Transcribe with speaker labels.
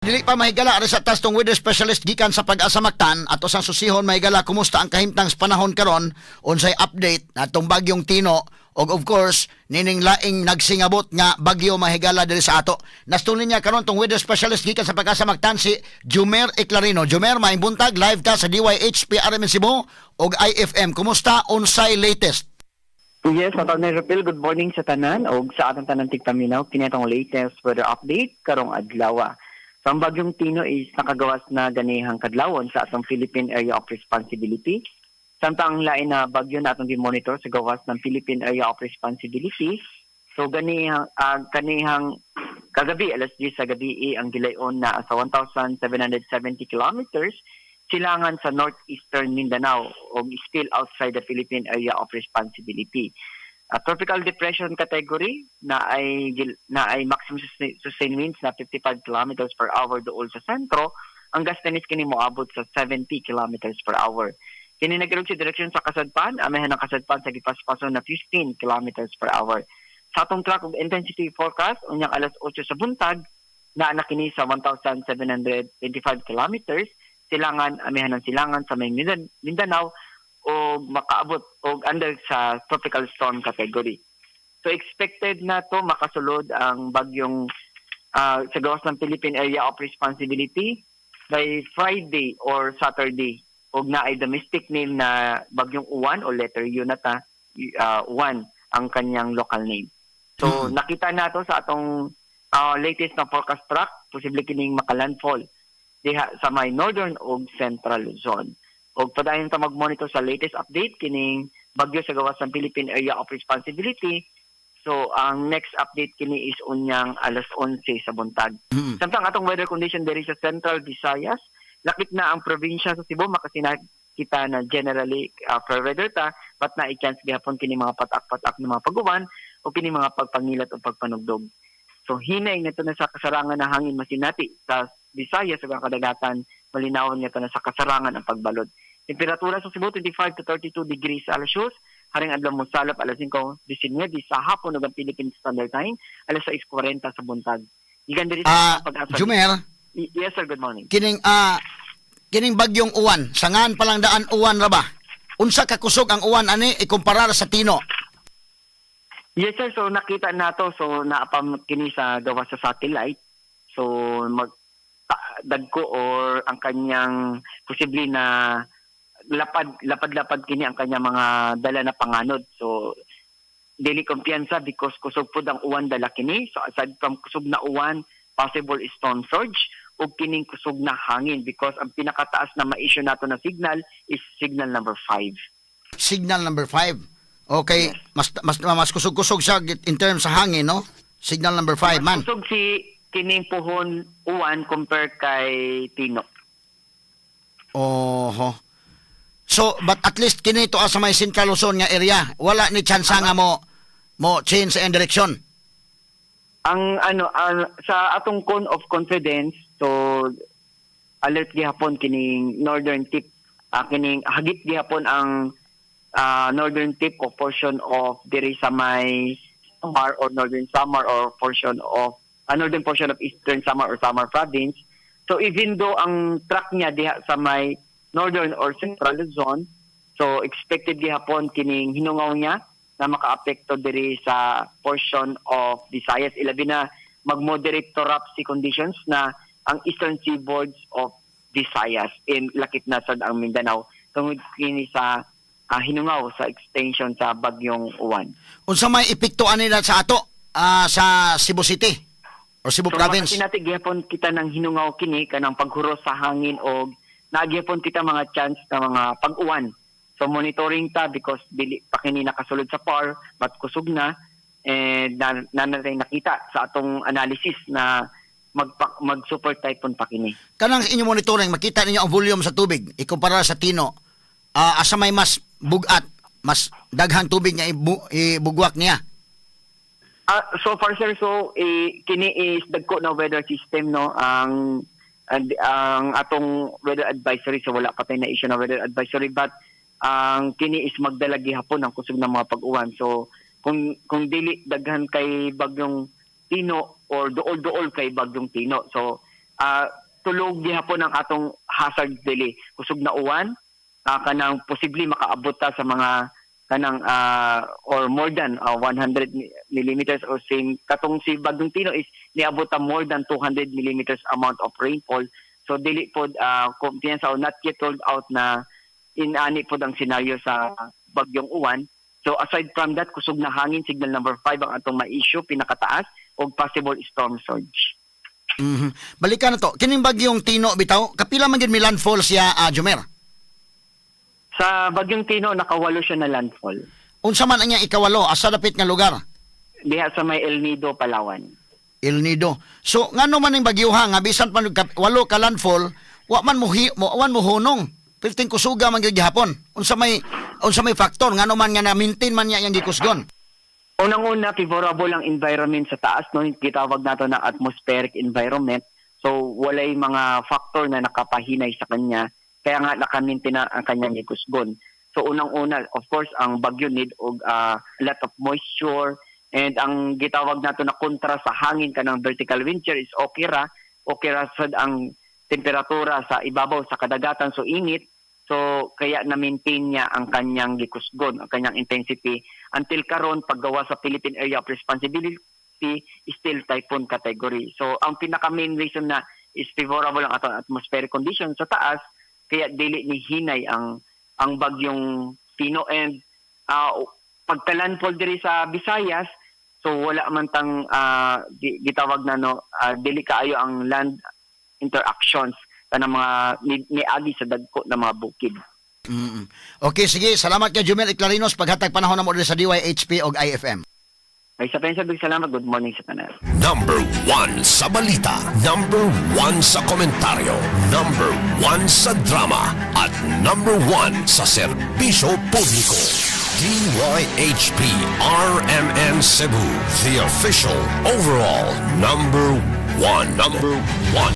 Speaker 1: Dili pa, mahigala, ari sa tas tong weather specialist gikan sa Pag-asa Mactan, ato sang susihon, mahigala, kumusta ang kahimtang sa panahon karon, unsay update atong bagyong Tino og of course nining laing nagsingabot nga bagyo, mahigala, diri sa ato. Nastunin niya karon tong weather specialist gikan sa Pag-asa Mactan, si Jumer Eclarino. Jumer, maayong buntag, live ka sa DYH PRM Cebu og IFM. Kumusta, unsay latest?
Speaker 2: Yes, Atty. Rapil, good morning sa tanan og sa atong tanan tigpaminaw kini atong latest weather update karong adlaw. So ang bagyong Tino is nakagawas na ganihang kadlawon sa atong Philippine Area of Responsibility. Samtang ang lain na bagyo na atong gi-monitor sa gawas ng Philippine Area of Responsibility. So ganihang kanihang kagabi, alas 10 sa gabi, ang gilayon na sa 1,770 kilometers silangan sa northeastern Mindanao o still outside the Philippine Area of Responsibility. A tropical depression category na ay maximum sustained winds na 55 kilometers per hour duol sa sentro. Ang gustiness kini moabot sa 70 kilometers per hour. Kini nagilog sa direksyon sa kasadpan, amihan ng kasadpan sa gipaspason na 15 kilometers per hour. Sa atong track of intensity forecast, unyang alas 8 sa buntag, naa na kini sa 1,725 kilometers silangan, amihan ng silangan sa may Mindanao o makaabot og under sa tropical storm category. So expected na to makasulod ang bagyong sa gawas ng Philippine Area of Responsibility by Friday or Saturday og naay domestic name na bagyong Uwan o letter U na ta, Uwan ang kanyang local name. So nakita nato sa atong latest na forecast track, posible kining makalandfall diha sa may northern ug central Luzon. Og padayon ta mag-monitor sa latest update kining bagyo sa gawas ng Philippine Area of Responsibility. So ang next update kini is unyang alas 11 sa buntag. Samtang atong weather condition diri sa Central Visayas, lakip na ang probinsya sa Cebu, makasinati kita na generally fair weather ta, but na chance gihapon kini mga patak-patak ng mga paguwan o kini mga pagpangilat o pagpanugdog. So hinay nito na sa kasarangan na hangin masinati sa Visayas ug ang kadagatan, malinawon nito na sa kasarangan ang pagbalod. Temperatura sa Cebu, 25 to 32 degrees Celsius. Haring adlaw mosalop alas 5:19 sa hapon ug ang Philippine Standard Time alas 6:40 sa buntag. Gikan diri sa Pag-asa.
Speaker 1: Jumer,
Speaker 2: Yes sir, good morning.
Speaker 1: Kining bagyong Uwan, sa ngan pa lang daan Uwan ra ba? Unsa ka kusog ang Uwan ani ikumpara sa Tino?
Speaker 2: Yes sir, so nakita nato, so naapam kini sa gawas sa satellite. So mag dagko or ang kanyang posible na lapad lapad-lapad kini ang kanyang mga dala na panganod. So dili kumpiyansa because kusog pud ang uwan dala kini. So aside from kusog na uwan, possible storm surge ug kining kusog na hangin because ang pinakataas na ma-issue nato na signal is signal number 5.
Speaker 1: Signal number 5. Okay,
Speaker 2: Yes.
Speaker 1: mas mas kusog-kusog siya in terms sa hangin, no? Signal number 5 man.
Speaker 2: Kusog si kining puhon Uwan compare kay Tino.
Speaker 1: Oho. So, but at least kini to sa may Central Luzon nga area, wala ni chance nga mo change sa direction.
Speaker 2: Ang ano ang, sa atong cone of confidence, so alert gihapon kining northern tip, kining hagit gihapon ang northern tip o portion of diri sa may Samar or northern Samar or portion of northern portion of eastern Samar or Samar province. So even though ang track niya diha sa may northern or central Luzon, so expected gihapon kining hinungaw niya na makaapekto diri sa portion of Visayas, ilabi na mag-moderate to rough sea conditions na ang eastern seaboards of Visayas in lakip na sad ang Mindanao tungod kini sa hinungaw sa extension sa bagyong Uwan.
Speaker 1: Unsa may epekto ani na sa ato sa Cebu City or Cebu
Speaker 2: So
Speaker 1: Province?
Speaker 2: makasinati gihapon kita ng hinungaw kini kanang paghuros sa hangin og naagihapon kita mga chance na mga pag-uwan. So monitoring ta because dili pa kini nakasulod sa PAR but kusog na and na natay nakita sa atong analysis na mag super typhoon pa kini.
Speaker 1: Kanang inyo monitoring, makita ninyo ang volume sa tubig ikumpara sa Tino. Asa may mas bugat, mas daghang tubig nga ibugwak niya?
Speaker 2: So far sir, so eh, kini is dagko na weather system, no, ang atong weather advisory, so wala pa tayo na issue na weather advisory, but ang kini is magdala gihapon ang kusog ng mga pag-uwan. So kung dili daghan kay bagyong Tino or duol-duol kay bagyong Tino. So Tulog gihapon ang atong hazard dili. Kusog na uwan, kanang posible makaabot ta sa mga kanang or more than 100 millimeters or same katong si Bagyong Tino is niabot ta more than 200 millimeters amount of rainfall. So dili pod kumpiyansa o not yet rolled out na inani pod ang scenario sa Bagyong Uwan. So aside from that, kusog na hangin, signal number 5 ang atong ma-issue, pinakataas, og possible storm surge.
Speaker 1: Balikan na to. Kining Bagyong Tino bitaw, kapila man gyud mi landfall siya, Jumer?
Speaker 2: Sa Bagyong Tino, nakawalo siya na landfall.
Speaker 1: Unsa man ang iyang ikawalo? Asa dapit nga lugar?
Speaker 2: Diha sa may El Nido, Palawan.
Speaker 1: El Nido. So ngano man ning bagyuha nga bisan pa walo ka landfall, wa man mo hi, mo wan mo hunong? Perting kusuga man gyud gihapon. Unsa may factor ngano man nga na maintain man niya iyang gikusgon?
Speaker 2: Unang-una, favorable ang environment sa taas, no? Gitawag nato na atmospheric environment. So, walay mga factor na nakapahinay sa kanya. Kaya nga naka-maintain na ang kanyang gikusgon. So, unang-una, of course, ang bagyo need og lot of moisture and ang gitawag nato na kontra sa hangin, kanang vertical wind shear, is okay ra. Okay ra sad ang temperatura sa ibabaw sa kadagatan, so init. So kaya na-maintain niya ang kanyang gikusgon, ang kanyang intensity until karon paggawa sa Philippine Area of Responsibility, still typhoon category. So ang pinaka main reason na is favorable ang atong atmospheric condition sa taas, kaya dili ni hinay ang Bagyong Tino and pagka-landfall diri sa Visayas, so wala man tang gitawag na, no, dili kaayo ang land interactions kanang mga niagi sa dagko na mga bukid.
Speaker 1: Okay, sige. Salamat kay Jumel Eclarinos paghatag panahon namo diri sa DYHP og IFM.
Speaker 2: Ay sa pensa, big salamat. Good morning sa tanan.
Speaker 3: Number 1 sa balita. Number 1 sa komentaryo. Number 1 sa drama. At number 1 sa serbisyo publiko. DYHP RMN Cebu. The official overall number 1. Number 1.